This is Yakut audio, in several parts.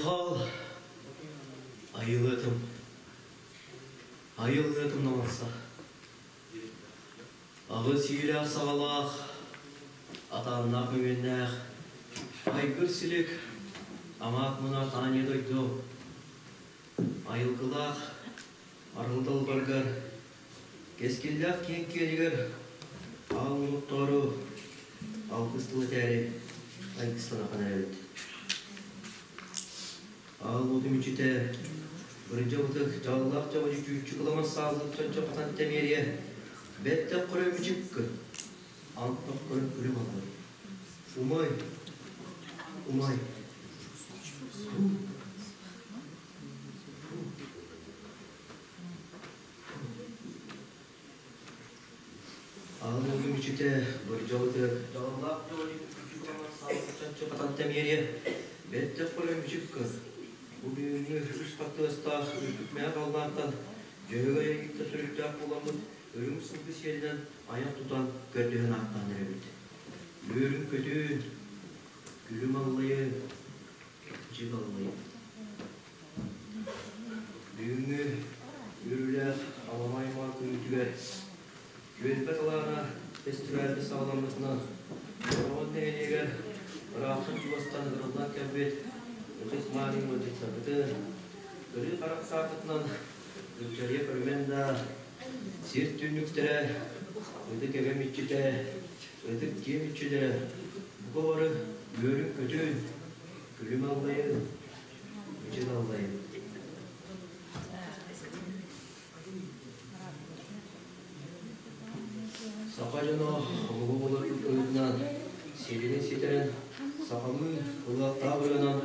Айхал, айылыатым, айыллыатым наманса. Аҕыс иилээх саҕалаах, атааннаах мөҥүөннээх, айгыр силик, амаат мунар Таня дойду, айылгылаах арыл далбаргар, кэскиллээх киэҥ киэлигэр аал уҥуттоору алгыс тыл этээри айгыстанахан эрэбит. Аал уотум иччитэ Бырдьабытык дьаллаах дьабадьы чүүччү кыламан сааллык чончо хатан тэмиэрийэ бэттэх көрө мүчүк антах көрөн күлүм аллай умай умай Аал уотум иччитэ Бырдьабытык дьаллаах дьабадьы чүүччү кыламан сааллык чончо хатан тэмиэрийэ бэттэх көрө мүчүк Бу бүгүҥҥү үс хаттыгастаах үрдүк-мэҥэ халлаантан Дьөһөгөй айыыта сүрүктээх буоламмыт үрүҥ сылгы сиэлинэн айах тутан көрдөһөн ааттаан эрэбит. Үөрүн-көтүүн, күлүм аллайын, дьиҥ аллайын. Бүгүҥҥү үөрүүлээх аламай маар күнүтүгэр Түөлбэ талаана фестивальга саҕаламмытынан Бороҕон нэһилиэгэр ыраахтан-чугастан ыҥырыллан кэлбит ытык мааны ыалдьыттарбытын кырыы харах саатытынан Ылдьарыйа көрүмэн да сир түннүктэрэ, ытык эбэм иччитэ, ытык дьиэм иччилэрэ бука бары үөрүн-көтүн, күлүм аллайын, мичил аллайын. Саха дьоно омугу булар быһыытынан сиэринэн ситэрэн, сахалыы ыллаахтаах ырыанан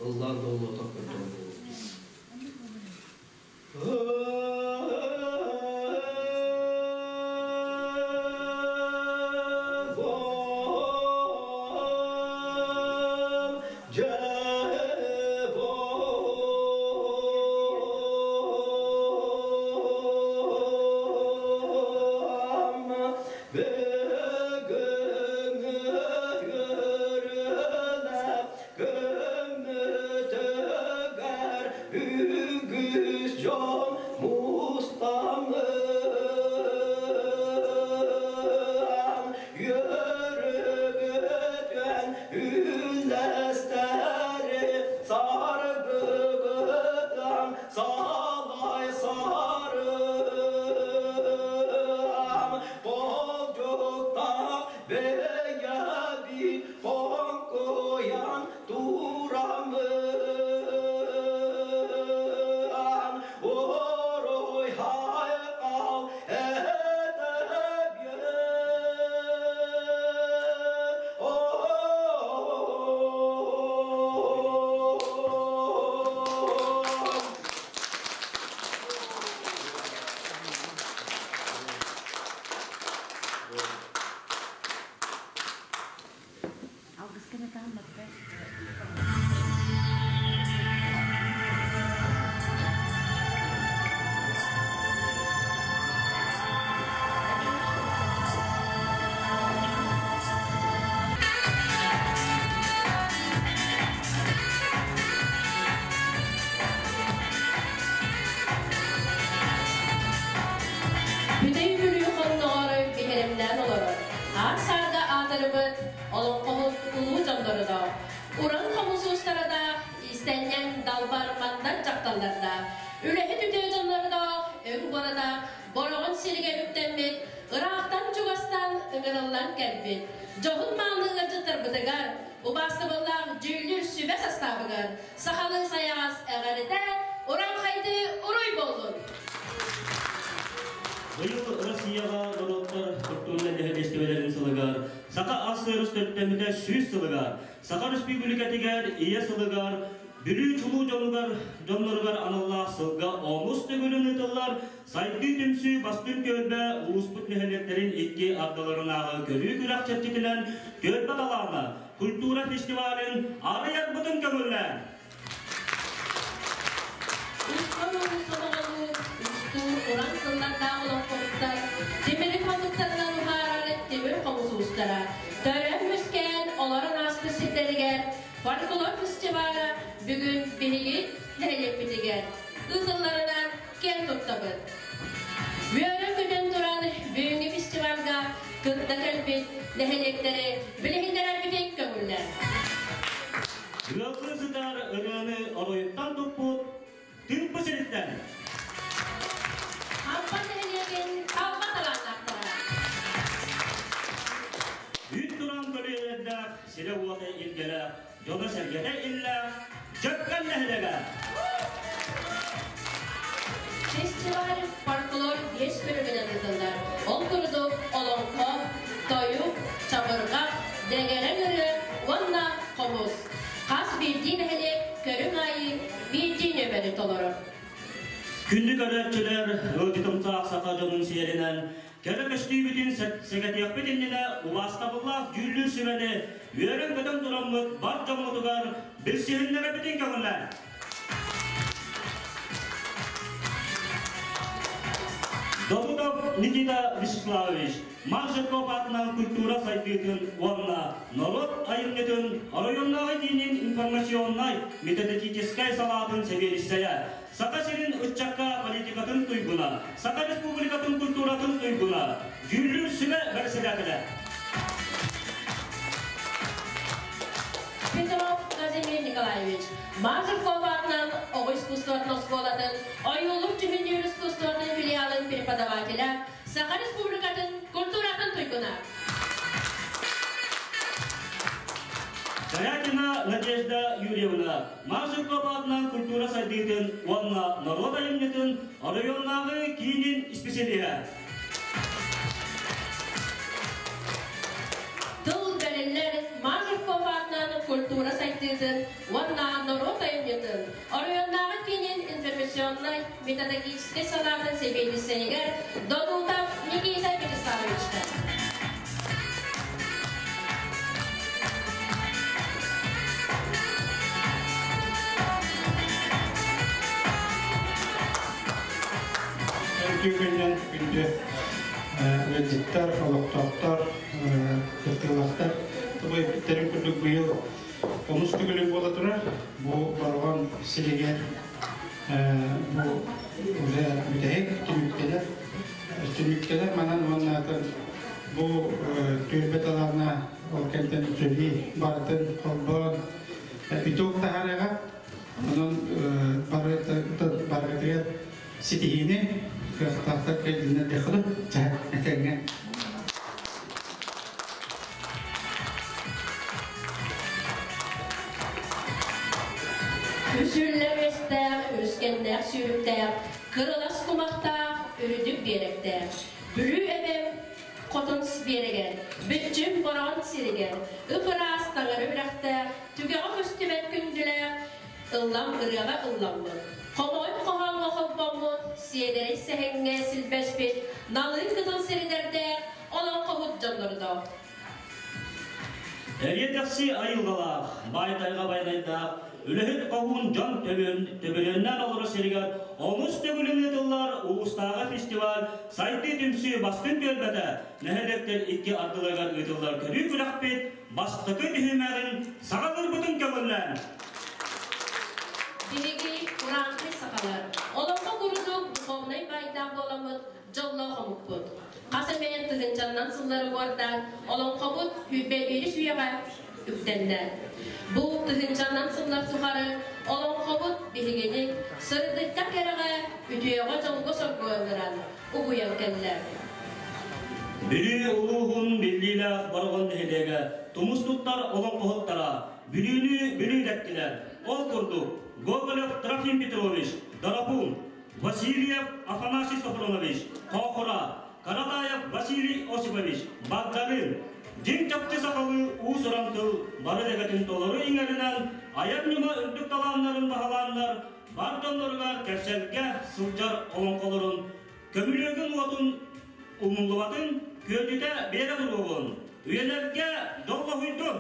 ыллаан доллотон көрдөөн буолбут. Көммүтүгэр үгүс дьон мустаммын үөрүгүтүн үллэстэри саргыгытан салай сарым Болдьуктаах бэйэбин хоҥкуйан тураммын уруй хайҕал этэбиэн Бүтэй Бүлүү хонноҕор биһирэмнээн олорор Аар саарга аатырбыт олоҥхоһут улуу дьоннорудоох, уран хомус уустарадаах, иистэнньэҥ далбар мандар дьахталлардаах, үлэһит үтүө дьоннордоох, өҥ буорадаах Бороҕон сиригэр үктэммит, ыраахтан-чугастан ыҥырыллан кэлбит, дьоһун мааны ыалдьыттарбытыгар, убаастабыллаах дьүүллүүр сүбэ састаабыгар сахалыы сайаҕас эҕэрдэ, урааҥхайдыы уруй буоллун! Быйыл Россияҕа норуоттар культурнай нэһилиэстибэлэрин сылыгар, Саха АССР төрүттэммитэ 100 сылыгар, Саха Республикатыгар Ийэ сылыгар, Бүлүү чулуу дьонугар, дьонноругар аналлаах сылга онус төгүлүн ыытыллар Сайдыы түмсүү бастыҥ түөлбэ улууспут нэһилиэктэрин икки ардыларынааҕы көрүү күрэх чэрчитинэн Түөлбэ талаана культура фестивалын арыйарбытын көҥүллээн! Устар уу сомоҕолуур, устуур уран тыллардаах олоҥхоһуттар, тимири хомуттарынан уһаарар тимир хомус уустара, төрөөн үөскээн олорон ааспыт. ааспыт сирдэригэр фольклор фестивала бүгүн биһиги нэһилиэкпитигэр ыытылларынан киэн туттабыт. Үөрэн-көтөн туран бүгүҥҥү фестивальга кытта кэлбит нэһилиэктэри билиһиннэрэрбитин көҥүллэр. Ыаллыы сытар ырыаны оройуттан туппут Тыымпы сириттэн. Хампа нэһилиэгин талба талааннаахтара. Үүт туран көлүөлэрдээх, сирэ-уота илгэлээх, дьоно-сэргэтэ иллээх Дьөккөн нэһилиэгэ. Фестиваль фольклор биэс көрүҥүнэн ыытыллар. Ол курдук олоҥхо, тойук, чабырҕах, дэгэрэҥ ырыа уонна хомус. Хас биирдии нэһилиэк көрүҥ аайы биирдии нүөмэри толорор. Күндү көрөөччүлэр, ыалдьытымсаах саха дьонун сиэринэн кэрэ көстүүбүтүн сэгэтиэхпит иннинэ убаастабыллаах дьүүллүүр сүбэни үөрэн-көтөн тураммыт бар дьоммутугар билсиһиннэрэбитин көҥүллээн. Добутов Никита Вячеславович, Маржиков аатынан культура сайдыытын уонна норуот айымньытын оройуоннааҕы киинин информационнай методическай салаатын сэбиэдиссэйэ, Саха сирин ыччакка политикатын туйгуна, Саха Республикатын культуратын туйгуна, дьүүллүүр сүбэ бэрэссэдээтэлэ. Петров Казимир Николаевич, Маржиков аатынан оҕо искусствотын оскуолатын ойуулук дьүһүннүүр искусствотын филиалын преподавателэ, Саха Республикатын культуратын туйгуна. Корякина Надежда Юрьевна, Маржиков аатынан культура сайдыытын уонна норуот айымньытын оройуоннааҕы киинин исписэлииһэ. Тыл бэриллэр Маржиков аатынан культура сайдыытын уонна норуот айымньытын оройуоннааҕы киинин информационнай методологическай салаатын сэбиэдиссэйигэр Додутов Никита Вячеславовичка. Үтүө күнүнэн күндү ыалдьыттар, олохтоохтор, кыттыылаахтар. Бу эппиттэрин курдук быйыл онус төгүлүн буола турар. Бу Бороҕон сиригэр бу уже бүтэһик түмүктэнэр. Түмүктэнэр манан уонна бу түөлбэ талаана ол кэмтэн үчүгэй барытын холбоон итог таһаарыаҕа. Онон барытыгар ситиһиини кыахтаахтар кэллиннэр диэххэ этэҥҥэ. Үсүллэр үөстээх, үрүскэннээх сүүрүктээх, кырылас кумахтаах, үрүдүк биэрэктээх. Бүлүү эбэм хотун биэрэгэр, бүччүм бороҕон сиригэр, ып-ыраас таҥары үрэхтээх, түгэҕэ көстүбэт күндүлээх, ыллам ырыаҕа ылламмыт, хомоҕой хоһооҥҥо холбоммут, сиэдэрэй сэһэҥҥэ силбэспит, налыы кытыл сиридэрдээх олоҥхоһут дьоннордоох. Эриэ-дэхси айылҕалаах, баай тайҕа байанайдаах, үлэһит хоһуун дьон төбөлүөннээн олорор сиригэр онус төгүлүн ыытыллар улуустааҕы фестиваль Сайдыы түмсүү бастыҥ түөлбэтэ нэһилиэктэр икки ардыларыгар ыытыллар көрүү күрэхпит бастакы түһүмэҕин саҕалыырбытын көҥүллээн. Биһиги урааҥхай сахалар олоҥхо курдук духовнай баайдаах буоламмыт дьоллоох омукпут. Хас эмэ тыһыынчаннан сыллары уордаан олоҥхобут сүүрбэ үйэҕэ үктэннэ. Бу тыһыынчаннан сыллар тухары олоҥхобут биһигини сырдыкка кэрэҕэ, үтүөҕэ дьолго-сорго ыҥыран, угуйан кэллэ. Бүлүү улууһун биллиилээх Бороҕон нэһилиэгэ тумус туттар олоҥхоһуттара Бүлүүнү Бүлүү дэттилэр. Ол курдук, Гоголев Трофим Петрович, Доропун, Васильев Афанасий Софронович, Хоохура, Каратаев Василий Осипович, Багдарыын, дьиҥ чахчы сахалыы уус-уран тыл бары дэгэтин толору иҥэринэн, айар ньыма үрдүк талааннарын баһылааннар, бар дьонноругар кэпсэлгэ сылдьар олоҥхолорун көмүлүөгүн уотун умуллубатын күөдьүтэ биэрэ туруоҕун, үйэлэргэ дьоллоһуйдун!